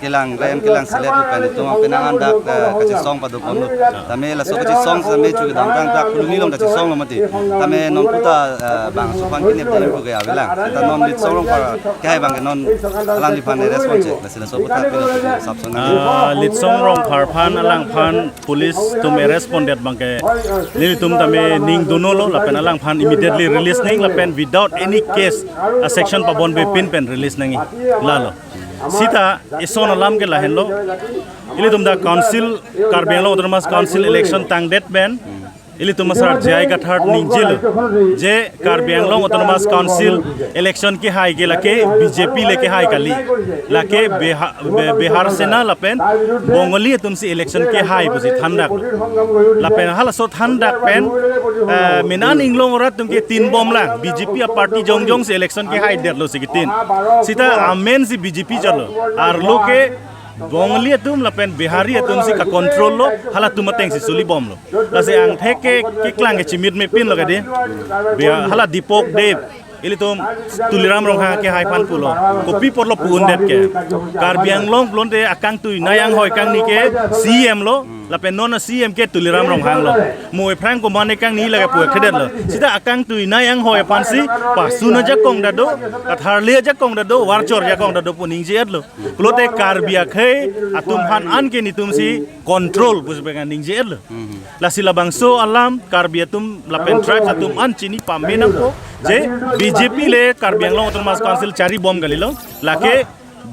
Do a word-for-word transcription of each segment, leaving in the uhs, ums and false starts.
kelang rem kelang selet pen itum penang andak, eh, kachesong pado ponlo. Tame laso kachesong tame chu kedamtang ta Phuloni along kachesonglo mati. Tame non puta, eh, bang suphan kinep dam pu ke avelang. Ta non Litsong Rongphar kehai abang ke non alangliphan arrest ponche. Lasi laso puta pilo sapson nang. Ah, Litsong Rongphar aphan alangphan police atum arrest pondet abang ke nelitum tame ning dunlo lapen alangphan immediately release nang lapen without any case a section pabonbe pin pen release nangji. Lalo. Sita eson alam ke lahenlo. Ilitum ta council, Karbi Anglong Autonomous Council election tangdet pen ilitum asar J I Kathar ningjelo. Je Karbi Anglong Autonomous Council election kehai ke lake B J P le kehai kali. Lake Beha-, Be-, Bihar Sena lapen Bongali atumsi election kehai pusi thandak. Lapen halaso thandak pen, eh, minan inglong arat atum ke tin bomlang. B J P a party jongjongsi election kehaidetlo si kitin. Sita amen si B J P jalo. Arlo ke Bongali atum lapen Bihari atumsi ka-control lo, halatum atengsi suli bomlo. Lasi angthek ke keklang ke chimit me pinlo kadi. Bia-, hala Deepak Deb, ilitum Tuliram Ronghang kehai aphan pulo. Kopi apotlo pu-undet ke. Karbi Anglong pulote akangtui nai anghoi kangni ke C M lo, lapen non C M ke Tuliram Ronghang lo. Mo aphrang komane kangni lake pu-ekthedetlo. Sita akangtui nai anghoi aphansi pasun ajakong ta do, katharli ajakong ta do, varchor ajakong ta do pu ningje-etlo. Pulote Karbi akhei atum aphan anke netumsi control pusi pengan ningje-etlo. Lasi labangso alam Karbi atum lapen tribes atum an chini pame nangpo. Je B J P le Karbi Anglong Autonomous Council chari bom kalilo. Lake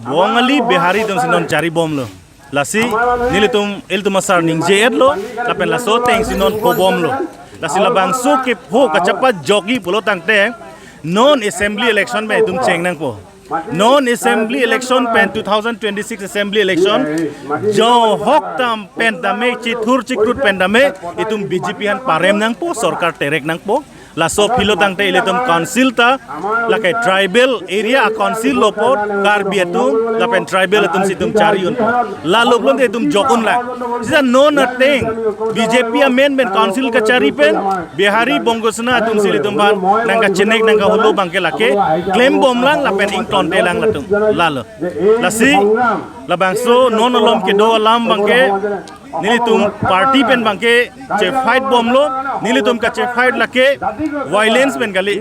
Bongali Bihari atumsi non chari bomlo. Lasi nelitum ilitum asar ningje-etlo. Lapen laso atengsi non po bomlo. Lasi labangso kepho kachepajokji pulo tangte non assembly election pen itum cheng nangpo. Non assembly election pen two thousand twenty-six assembly election jo hok tam pen tame chithur chikrut pen tame itum B J P aphan parem nangpo, sorkar terek nangpo. Laso apotlo tangte ilitum council ta lake tribal area council lo apot Karbi atum lapen tribal atumsi itum chari un. Lalo pulote itum jok unlang. Sita non ateng B J P amen pen council kachari pen Bihari Bongali Sena atumsi ilitum aphan nangkachenek nangkaholo abang ke lake klem bomlang lapen ingtontelang latum. Lalo. Lasi labangso non alom kedo alam abang ke nelitum party pen abang ke che-fight bomlo, nelitum kache-fight lake violence pen kali.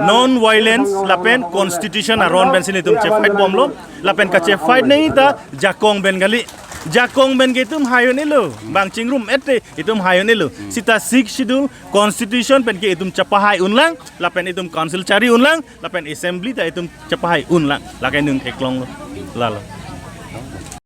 Non violence lapen constitution aron pensi nelitum che-fight bomlo, lapen kache-fight nangji ta jakong pen kali. Jakong pen ke itum hai un-elo, bang chingrum ette itum hai un-elo. Sita Sixth Schedule constitution pen ke itum chepahai unlang, lapen itum council chari unlang, lapen assembly ta itum chepahai unlang. Lake nung theklonglo. Lalo.